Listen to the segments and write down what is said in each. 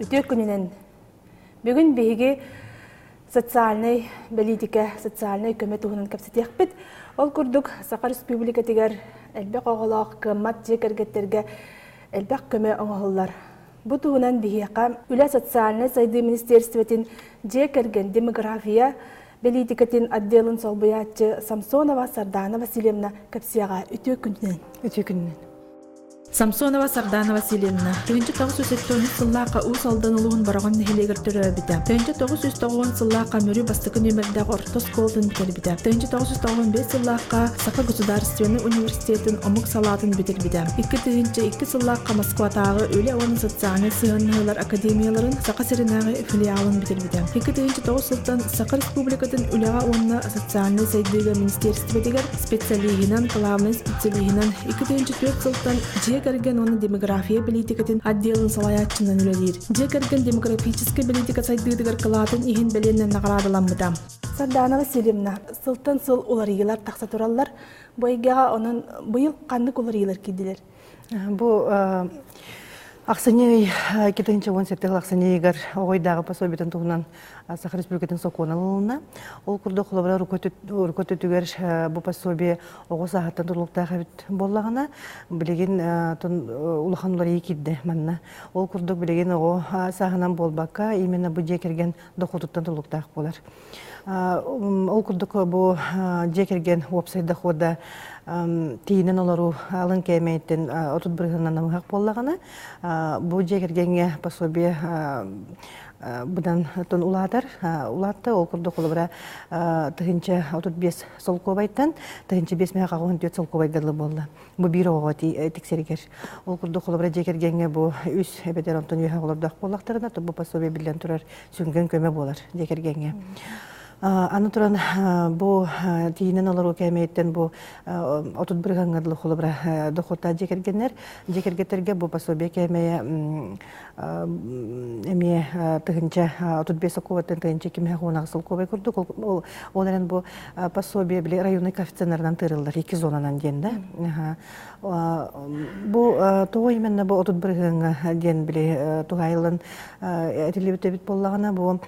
Үтүө күнүнэн! Бүгүн биһиги социальнай бэлиитикэ, социальнай көмө туһунан кэпсэтиэхпит. Ол курдук, Саха Республикатыгар элбэх оҕолоох кыаммат дьиэ кэргэттэргэ элбэх көмө оҥоһуллар. Бу туһунан биһиэхэ Үлэ социальнай сайдыы министиэристибэтин дьиэ кэргэн демография бэлиитикэтин отделын солбуйааччы Самсонова Сардана Васильевна кэпсиэҕэ. Үтүө күнүнэн! Үтүө күнүнэн! Самсонова Сардана Васильевна 1973 сыллаахха Уус Алдан улууһун Бороҕон нэһилиэгэр төрөөбүтэ. 1990 сыллаахха Мүрү бастакы нүөмэрдээх орто оскуолатын бүтэрбитэ. 1995 сыллаахха Саха государственнай университетын омук салаатын бүтэрбитэ. 2002 сыллаахха Москватааҕы үлэ уонна социальнай сыһыаннаһыылар академияларын Саха сиринээҕи филиалын бүтэрбитэ. 2009 сылтан Саха Республикатын үлэҕэ уонна социальнай сайдыыга министиэристибэтигэр специалиһынан, главнай специалиһынан 2004 сылтан дьиэ кэргэн уонна демография бэлиитикэтин отделын салайааччынан үлэлиир. Дьиэ кэргэн демографическай бэлиитикэ сайдыытыгар кылаатын иһин бэлиэнэн наҕараадаламмыта. Сардаана Васильевна, сылтан сыл уларыйыылар тахса тураллар. Бу эйгэҕэ онон быйыл ханнык уларыйыылар киирдилэр? Бу ахсынньы ый 2017 сыл ахсынньы ыйыгар оҕойдааҕы пособиетын туһунан Саха Республикатын сокуона ылылынна. Ол курдук холобура урукку өттүгэр бу пособие оҕо сааһыттан тутулуктаах эбит буоллаҕына, билигин улахан уларыйыы киирдэ манна. Ол курдук билигин оҕо сааһынан буолбакка, именно бу дьиэ кэргэн дохуотуттан тутулуктаах буолар. Ол курдук бу дьиэ кэргэн уопсай дохода тиийинэн олоруу алын кээмэйиттэн 30 бырыһыанынан намыһах буоллаҕына, бу дьиэ кэргэҥҥэ пособие быдан тон улаатар. Улаатта ол курдук холобура 1035 солкуобайтан 1554 солкуобайга дылы буолла. Бу биир оҕоҕо тиксэригэр. Ол курдук холобура дьиэ кэргэҥҥэ бу үс эбэтэр онтон үөһэ оҕолордоох буоллахтарына, то бу пособие биллэн турар сүҥкэн көмө буолар дьиэ кэргэҥҥэ. Аны туран бу тиийинэн олоруу кээмэйиттэн бу 30 бырыһыаҥҥа дылы холобура дохуоттаах дьиэ кэргэннэр дьиэ кэргэттэргэ бу пособие кээмэйэ эмиэ 1035 сокуобаттан 1218 солкуобай курдук ол ол эрэн бу пособие били районный коэффициеннарынан тыырыллар икки зонанан диэн да бу тоҕо именно бу 30 бырыһыаҥҥа диэн били туһаайыллан этиллибит эбит буоллаҕына бу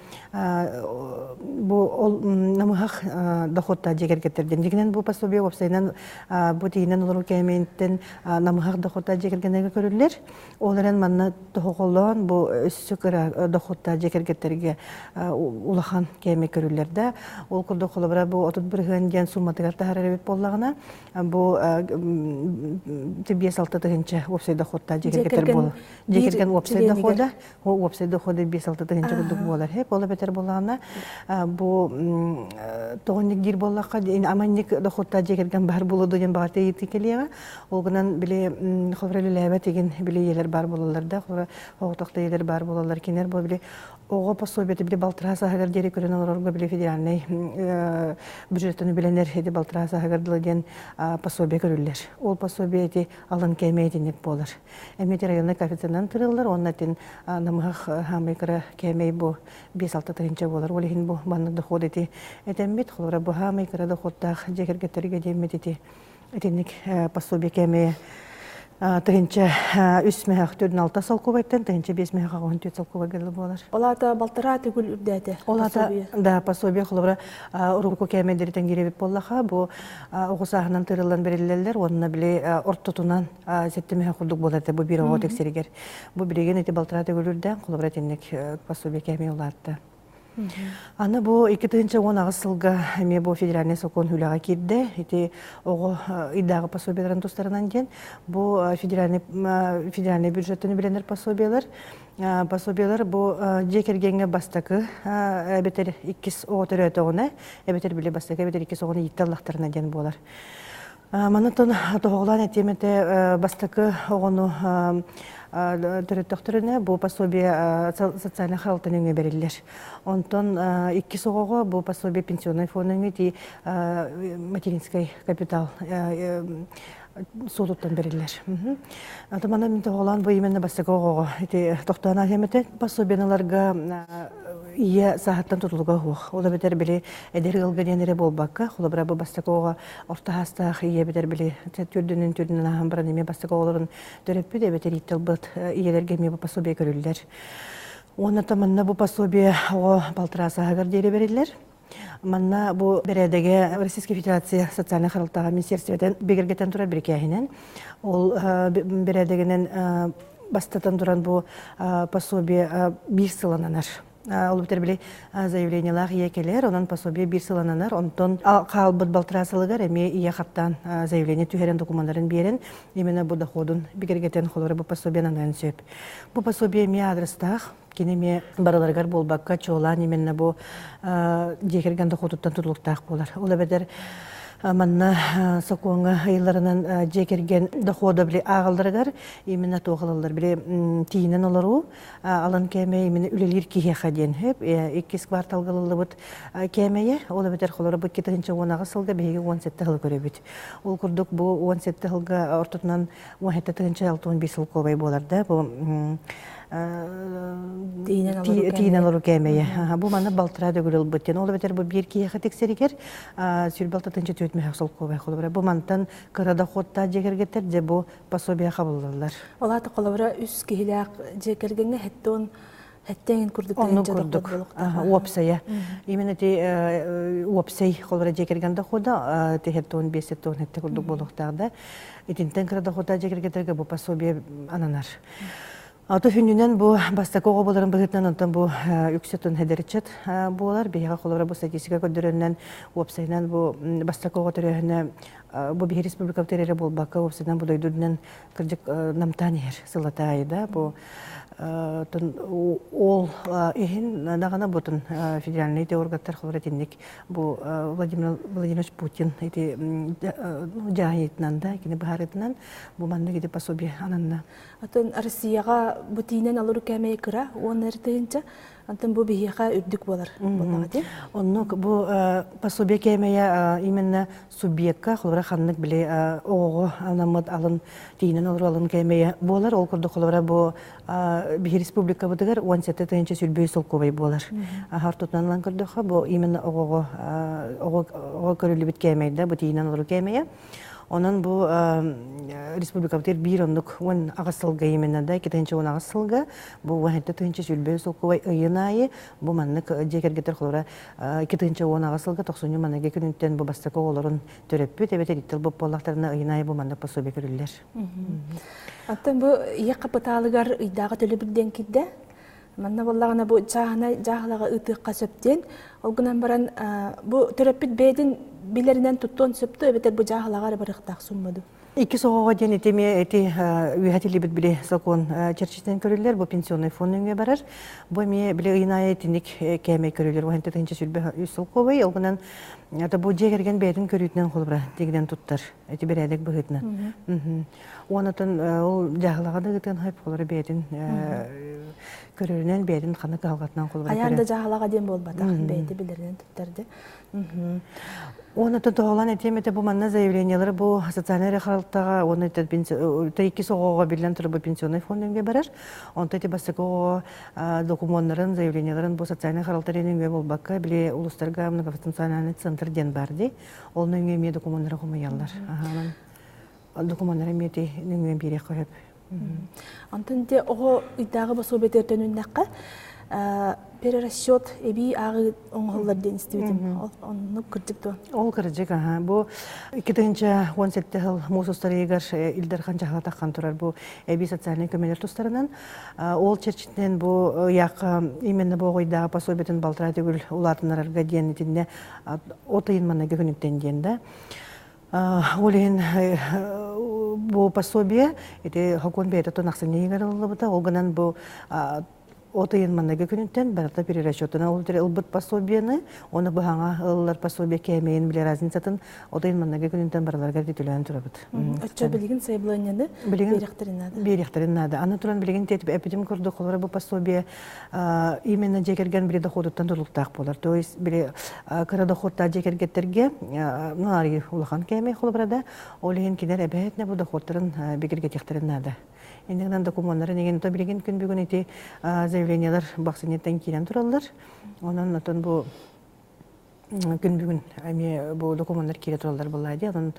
бу ол намыһах доходтаах дьиэ кэргэттэрдэн дьиҥинэн бу пособие уопсайынан бу тиийинэн олоруу кээмэйиттэн намыһах доходтаах дьиэ кэргэннэргэ көрүллэр Ол эрэн манна тоһоҕолоон бу өссө кыра дохуоттаах дьиэ кэргэттэргэ улахан кээмэй көрүллэр да. Ол курдук холобура бу 30 бырыһыан диэн сууматыгар таһаарар эбит буоллаҕына, бу 5-6 тыһыынча уопсай дохуоттаах дьиэ кэргэттэр буолар. Дьиэ кэргэн уопсай дохода, уопсай дохода 5-6 тыһыынча курдук буолар. Хеп, ол эбэтэр буоллаҕына бу тоҕонньук диир буоллахха, аманньык дохуоттаах дьиэ кэргэн баар буолуо диэн баҕар ыйытыы кэлиэҕэ. Ол гынан били холобура үлэлээбэт игин били ийэлэр баар буолаллар да, холобура оҕотох да ийэлэр баар буолаллар. Кинилэр бу били оҕо пособиета били балтараа сааһыгар диэри көрөн олорорго били федеральнай бюджеттан үбүлэнэр ити балтараа сааһыгар дылы диэн пособие көрүллэр. Ол пособие ити алын кээмэй итинник буолар. Эмиэ районный коэффициенынан тырыллар, уонна итин намыһах хаамай кыра кээмэй бу 5-6 тыһыынча буолар. Ол иһин бу маннык дохуот ити этэммит, холобура бу хаамай кыра доходтаах дьиэ кэргэттергэ диэммит ити Итинник пособие кэмэ 1003 мөһөх 46 солкуобайтан 1005 мөһөх 84 солкуобайга дылы буолар. Ол аата балтараа төгүл үрдээтэ. Ол аата да пособие холобура урукку кээмэйдэритэн киирэбит буоллаха бу оҕо сааһынан тырыллан бэриллэллэр уонна били ортотунан 7 мөһөх курдук буолар бу биир оҕо тексеригэр. Бу билигин ити балтараа төгүл үрдээн холобура итинник пособие кээмэй улаатта. Аны бу 2018 сылга эмиэ бу федеральнай сокуон үлэҕэ киирдэ. Ити оҕо ыйдааҕы пособиеларын тустарынан диэн бу федеральный федеральный бюджеттан үбүлэнэр пособиелар. Пособиелар бу дьиэ кэргэҥҥэ бастакы эбэтэр иккис оҕо төрөөтөҕүнэ, эбэтэр били бастакы эбэтэр иккис оҕону ииттэ ыллахтарына диэн буолар. Манна тоһоҕолоон этиэм этэ бастакы оҕону төрөттөхтөрүнэ бу пособие социальнай харалтан өҥө бэриллэр. Онтон иккис оҕоҕо бу пособие пенсионный фонд өҥө ити материнский капитал суотуттан бэриллэр. Аты манна мин тоһоҕолоон бу именно бастакы оҕоҕо ити тохтоон аһыам этэ. Пособиеналарга Ийэ сааһыттан тутулуга суох. Ол эбэтэр били эдэр ыалга диэн эрэ буолбакка, холобура бу бастакы оҕо орто саастаах ийэ эбэтэр били төрдүнэн төрдүнэн ааһан баран эмиэ бастакы оҕолорун төрөппүт эбэтэр ииттэлбит ийэлэргэ эмиэ бу пособие көрүллэр. Уонна манна бу пособие оҕо балтараа сааһыгар диэри бэриллэр. Манна бу бэрээдэгэ Российская Федерация социальнай харалтаҕа министерствотын бигэргэтэн турар бирикээһинэн ол бэрээдэгинэн бастатан туран бу пособие биир сылананар. Ол битэр били заявлениелаах ийэ кэлэр, онон пособие биир сылананар, онтон хаалбыт балтараа сылыгар эмиэ ийэ хаттаан заявление түһэрэн докуманнарын биэрэн, именно бу доходун бигэргэтэн холоро бу пособие аныан сөп. Бу пособие эмиэ адрестаах, кини эмиэ барыларыгар буолбакка, чуолаан именно бу дьиэ кэргэн дохуотуттан тутулуктаах буолар. Ол эбэтэр манна сокуоҥҥа ыйылларынан дьиэ кэргэн дохода били ааҕалларыгар именно туох ылаллар били тиийинэн олоруу алын кээмэй именно үлэлиир киһиэхэ диэн хөп иккис кварталга ылыллыбыт кээмэйэ ол эбэтэр холоро бу 2018 сылга биһиги 17 сыл көрөбүт. Ол курдук бу 17 сылга ортотунан 17 тыһыынча 65 сыл куобай буолар да бу тиийинэн олоруу кээмэйэ. Бу манна балтараа төгүл ылбыт диэн. Ол эбэтэр бу биир киһиэхэ тиксэригэр сүүрбэ алтатынча түөрт мөһөх солкуобай холобура. Бу мантан кыра доходтаах дьиэ кэргэттэр дьэ бу пособие хабыллаллар. Ол аата холобура үс киһилээх дьиэ кэргэҥҥэ хэттон хэттэн курдук Онну курдук уопсайа. Именно ти уопсай холобура дьиэ кэргэн дохода тэһэттон биэсэттон хэтте курдук буолуохтаах да. Итинтэн кыра дохода дьиэ кэргэттерге бу пособие ананар. Аты хүнүнэн бу бастакы оҕо буоларын быһыытынан онтон бу үксэ тун хэдэрчэт буолар. Биһиэхэ холобура бу статистика көрдөрөннөн уопсайынан бу бастакы оҕо төрөөһүнэ бу биһи республикабыт эрэ буолбакка уопсайынан бу дойдунан кырдьык намтаан иһэр сылата аайы да бу ол иһин даҕаны бутун федеральный органтар холобура итинник бу Владимир Владимирович Путин ити дьаһайытынан да кини быһаарытынан бу маннык ити пособие ананна. Атын Россияҕа бу тиинэн алыру кээмэйэ кыра уонна тыһыынча, антон бу биһиэхэ үрдүк буолар буоллаҕа дии. Оннук бу пособие кээмэйэ именно субъекка холобура ханнык били оҕоҕо анаммыт алын тиинэн олору алын кээмэйэ буолар. Ол курдук холобура бу биһи республикабытыгар 17 тыһыынча сүрбүй солкуобай буолар. Ортотунан ылан көрдөххө бу именно оҕоҕо оҕо көрүллүбүт кээмэйдэ бу тиинэн олору кээмэйэ. Онон бу республикабытыгар биир оннук 18 сылга именно да 2018 сылга бу 17 тыһыынча солкуобай ыйын аайы бу маннык дьиэ кэргэттэр холобура 2018 сылга тохсунньу маныгы күнүнтэн бу бастакы оҕолорун төрөппүт эбэтэр иттил буоллахтарына ыйын аайы бу маннык пособие көрүллэр. Оттон бу ийэ хапытаалыгар ыйдааҕы төлөбүр диэн киирдэ. Манна буоллаҕына бу чааһынай дьааһылаҕа ыытыахха сөп диэн. Ол гынан баран бу төрөппүт бэйэтин билэринэн туттуон сөп дуо эбэтэр бу дьааһылаҕа эрэ барыахтаах сумма дуу? Иккис оҕоҕо диэн ити эмиэ ити үөһэтиллибит били сокуон чэрчитинэн көрүллэр, бу пенсионный фонд өҥө барар. Бу эмиэ били ыйын аайы итинник кээмэй көрүллэр. Уһанта тыһыынча сүүрбэ үс солкуобай. Ол гынан это бу дьиэ кэргэн бэйэтин көрүүтүнэн холобура дигинэн туттар. Эти бэрээдэк быһыытынан. Уонатан ол дьаһалаҕа да ыытыан хайп холоро бэйэтин көрөрүнэн бэйэтин ханна кыһалҕатынан холобура Хайаан да дьаһалаҕа диэн буолбатах, бэйэтэ билэринэн туттарды. Уонна тоһолан этиэм этэ бу манна заявлениялары бу социальнай рехалтаҕа уонна иккис оҕоҕо биллэн турар бу пенсионный фонд өҥө барар. Онто ити бастакы оҕо докумуоннарын, заявленияларын бу социальный харалта өҥө буолбакка били улустарга многофункциональный центр диэн бар дии. Ол өҥө эмиэ докумуоннары хомуйаллар. Докумуоннары эмиэ ити нөҥүө биэриэххэ сөп. Онтон те оҕо ыйдааҕы босуобуйатыгар төнүннэххэ перерасчет эбии ааҕыы оҥоһуллар диэн истибитим. Оннук кырдьык дуо? Ол кырдьык, аха. Бу 2017 сыл муус устарыйыгар Ил Дархан дьаһала турар бу эбии социальнай көмөлөр тустарынан. Ол чэрчитинэн бу ыйаахха именно бу оҕойдааҕы пособиетын балтараа төгүл улаатыннарарга диэн итиннэ от ыйын маныгы күнүттэн диэн да. Ол иһин бу пособие ити хокуон бэйэтэ тон ахсынньыгар ылыллыбыта. Ол гынан бу от ыйын манныгы күнүттэн барыта перерасчетынан ол ылбыт пособиены, оны быһаҥа ылылар пособие кээмэйин биле разницатын от ыйын манныгы күнүттэн барыларга түлээн турабыт. Оччо билигин сайбыланньаны биэриэхтэрин наада. Биэриэхтэрин наада. Аны туран билигин тетип эпидем курдук холора бу пособие именно дьиэ кэргэн били доходуттан тутулуктаах буолар. То есть били кыра доходтаах дьиэ кэргэттерге ну улахан кээмэй холобура да, ол иһин кинилэр эбээтинэ бу доходтарын бигэргэтиэхтэрин наада. Иннигинэн докумуоннарын игин то билигин күн бүгүн ити заявлениялар баксинеттен киирэн тураллар. Онон отон бу күн бүгүн эмиэ бу докумуоннар киирэ тураллар буолла дии. Онон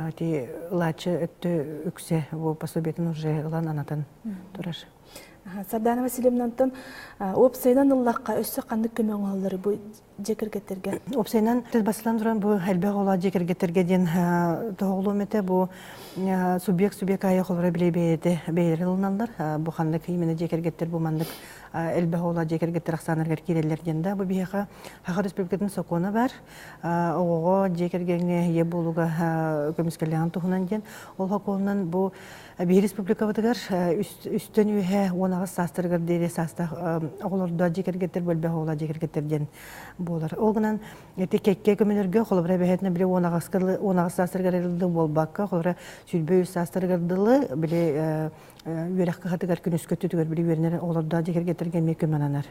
ити ылааччы өттө үксэ бу пособиетын уже ылан анатан турар. Сардана Васильевнантан уопсайынан ыллахха өссө ханнык көмө оҥоһуллары бу дьиэ кэргэттерге? Уопсайынан басылан туран бу элбэх оҕолоох дьиэ кэргэттерге диэн тоһоҕолуом этэ. Бу субъект субъект аайы холоро билэ бэйэтэ бэйэлэрин ылыналлар. Бу ханнык именно дьиэ кэргэттэр бу маннык элбэх оҕолоох дьиэ кэргэттэр ахсааннарыгар киирэллэр диэн да. Бу биһиэхэ Саха Республикатын сокуона бар. Оҕоҕо дьиэ кэргэҥҥэ ийэ буолууга көмүскэллэҕин туһунан диэн. Ол сокуонунан бу Биһи республикабытыгар үстэн үөһэ 18 саастарыгар диэри саастаах оҕолордо дьиэ кэргэттэр бөлбөх оҕолор дьиэ кэргэттэр диэн буолар. Ол гынан ити кэккэ көмөлөргө холобура эбэһэтинэ били 18 саастарыгар дылы буолбакка холобура 23 саастарыгар дылы били үөрэх кыһатыгар күнүскө өттүтүгэр били үөрэнэр оҕолордо дьиэ кэргэттэргэ эмиэ көмө ананар.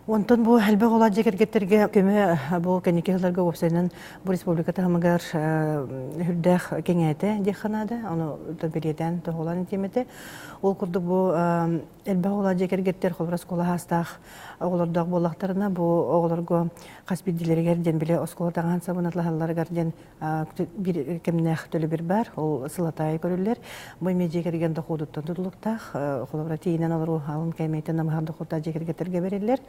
Онтон бу элбэх оҕолоох дьиэ кэргэттэргэ көмө бу кэнники сылларга уопсайынан бу республика таһымыгар үрдээх кэҥээтэ диэххэ наада. Ону бэлиэтээн тоһоҕолоон этиэм этэ. Ол курдук бу элбэх оҕолоох дьиэ кэргэттэр холобура оскуола саастаах оҕолордоох буоллахтарына бу оҕолорго хас биирдиилэригэр диэн били оскуола таҥаһын сабын атлаһалларыгар диэн биир кэмнээх төлөбүр баар, ол сылатаайы көрүллэр. Бу эмиэ дьиэ кэргэн дохуодуттан тутулуктаах. Холобура, тиийинэн олоруу алын кээмэйтэн намыһах дохуоттаах дьиэ кэргэттэргэ бэриллэр.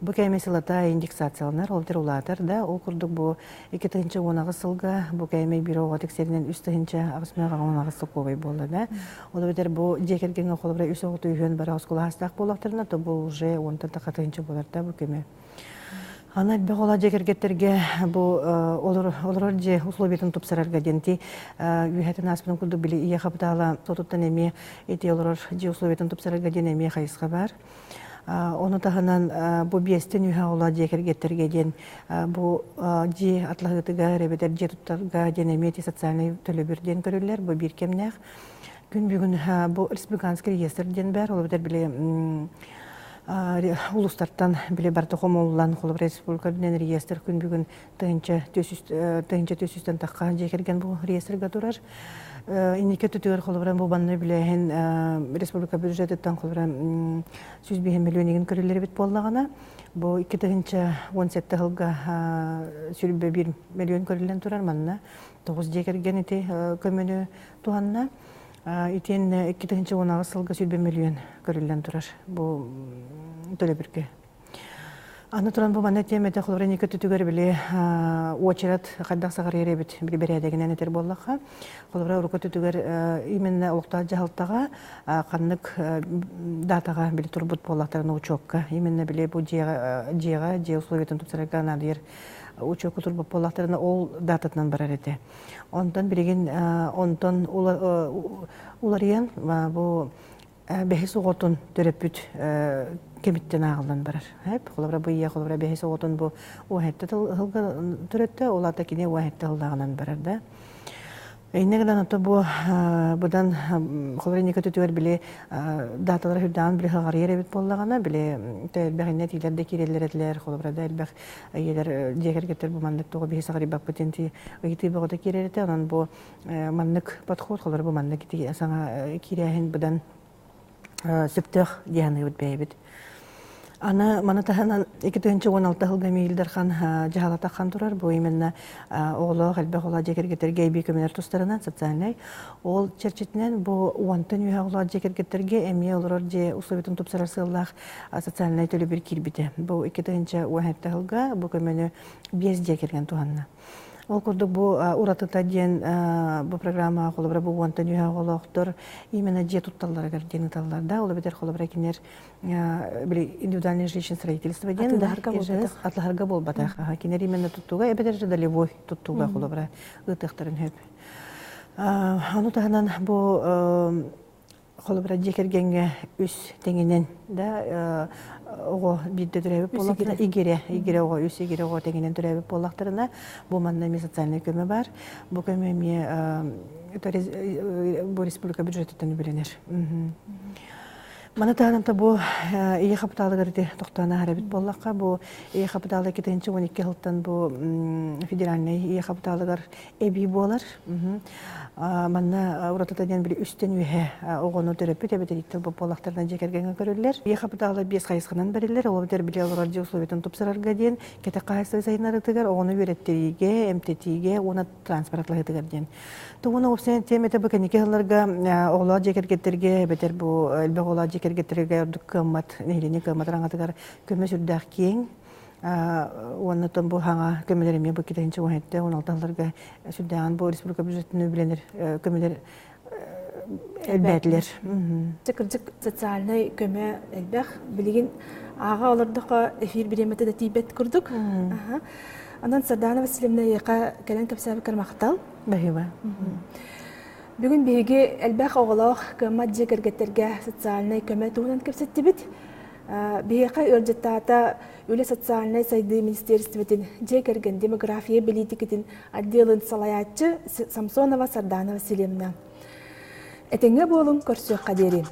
Бу кээмэй сылата индексацияланар, ол иһин улаатар да. Ол курдук бу 2018 сылга бу кээмэй биир оҕо тиксэринэн 3 818 солкуобай буолла да. Ол эбэтэр бу дьиэ кэргэҥҥэ холобура үс оҕо үһүөн бары оскуола саастаах буоллахтарына, то бу уже онтон тахха тыһыынча буолар да бу көмө. Аны элбэх оҕолоох дьиэ кэргэттэргэ бу олорор дьиэ условиятын тупсарарга диэн ити үөһэтин ааспытын курдук били ийэ хапытаала сотуттан эмиэ ити олорор дьиэ условиятын тупсарарга диэн эмиэ хайысха баар. Ону таһынан бу биэстэн үһэ оҕолоох дьиэ кэргэттэргэ диэн бу дьиэ атлаһыытыгар эбэтэр дьиэ туттарга диэн эмиэ ити социальнай төлөбүр диэн көрүллэр бу биир кэмнээх. Күн бүгүн бу республиканский реестр диэн баар, ол эбэтэр били улуустартан били барыта хомуллан, холобура республика үрдүнэн реестр күн бүгүн 1400 тахха дьиэ кэргэн бу реестрга турар. Инники өттүгэр холобура бу банны билээһин республика бюджетыттан холобура 105 миллион көрүллэр эбит буоллаҕына, бу 2017 сылга 101 миллион көрүллэн турар манна 9 дьиэ кэргэн ити көмөнү туһанна. Итиэннэ 2018 сылга 100 миллион көрүллэн турар бу төлөбүргэ. Аны туран бу манна тиэмэтэ холобура инники өттүгэр били уочарат хайдах саҕарыйар эбит били бэрээдэгинэн этэр буоллахха холобура урукку өттүгэр именно олохтоох дьаһалтаҕа ханнык датаҕа били турбут буоллахтарына учуокка именно били бу дьиэҕэ дьиэҕэ дьиэ условиятын тупсарарга наадыйар учуокка турбут буоллахтарына ол дататынан барар этэ. Онтон билигин онтон уларыйан бу бэһис оҕотун төрөппүт кэмиттэн ааҕыллан барар. Холобура бу ийэ холобура бэһис оҕотун бу уоһэтте тылга төрөттө, ол аата кини уоһэтте тыллааҕынан барар да. Инне гынан ото бу будан холобура инники өттүгэр били даталара үрдээн били хаҕарыйар эбит буоллаҕына били элбэх инне тиилэр да киирэллэр этилэр холобура да элбэх ийэлэр дьиэ кэргэттэр бу маннык тоҕо биһи саҕарыйбаппыт диэн ыйытыы бөҕөтө киирэр этэ онон бу маннык подход холобура бу маннык ити саҥа киирээһин быдан сөптөөх дии саныыбыт бэйэбит. Аны маны таһынан 2016 сылга Миил Дархан дьаһалата хан турар. Бу именно оҕолоох элбэх оҕолоох дьиэ кэргэттэргэ эбии көмөлөр тустарынан социальнай. Ол чэрчитинэн бу уонтан үөһэ оҕолоох дьиэ кэргэттэргэ эмиэ олорор дьиэ условиятын тупсарар сыаллаах социальнай төлөбүр киирбитэ. Бу 2017 сылга бу көмөнү биэс дьиэ кэргэн туһанна. Ол курдук бу уратыта диэн бу программа холобура бу уонтан үһэ оҕолоохтор именно дьиэ тутталларыгар диэн ыталлар да ол эбэтэр холобура кинилэр били индивидуальное жилищное строительство диэн атлаһарга буолбатах кинилэр именно туттууга эбэтэр же долевой туттууга холобура ыытыахтарын сөп. Ону таһынан бу холобура дьиэ кэргэҥҥэ үс тэҥинэн да оҕо биирдэ төрөөбүт буоллахтарына игирэ игирэ оҕо үс игирэ оҕо тэҥинэн төрөөбүт буоллахтарына бу манна эмиэ социальнай көмө бар бу көмө эмиэ бу республика бюджетыттан үбүлэнэр. Маны таһынан бу ийэ хапытаалыгар ити тохтоон аһар эбит буоллахха, бу ийэ хапытаала 2012 сылтан бу федеральнай ийэ хапытаалыгар эбии буолар. Манна уратыта диэн били үстэн үөһэ оҕону төрөппүт эбэтэр ииттэр буоллахтарына дьиэ кэргэҥҥэ көрүллэр. Ийэ хапытаала биэс хайысханан бэриллэр. Ол эбэтэр били олорор дьиэ условиятын тупсарарга диэн кэтэх хаһаайыстыба сайыннарыытыгар оҕону үөрэттэриигэ, эмтэтиигэ уонна транспортлаһыытыгар диэн. Тугуна уопсайан тиэмэтэ бу кэнники сылларга оҕолоох дьиэ кэргэттэргэ эбэтэр бу элбэх оҕолоох дьиэ кэргэттэргэ ордук кыаммат нэһилиэнньэ кыаммат араҥатыгар көмө сүрдээх киэҥ уонна тон бу хаҥа көмөлөр эмиэ бу китинчи уһэтте 16 сылларга сүрдээҕин бу республика бюджетын үбүлэнэр көмөлөр элбээтилэр. Кырдьык социальнай көмө элбэх. Билигин ааҕа олордоххо эфир бириэмэтэ да тиийбэт курдук. Онон Сардана Васильевна эйиэхэ кэлэн кэпсээбиккэр махтал. Баһыыба. Бүгүн биһиги элбэх оҕолоох кыаммат дьиэ кэргэттэргэ социальнай көмө туһунан кэпсэттибит. Биһиэхэ ыалдьыттаата Үлэ социальнай сайдыы министиэристибэтин дьиэ кэргэн демография бэлиитикэтин отделын салайааччы Самсонова Сардана Васильевна. Этэҥҥэ буолуҥ, көрсүөххэ диэри.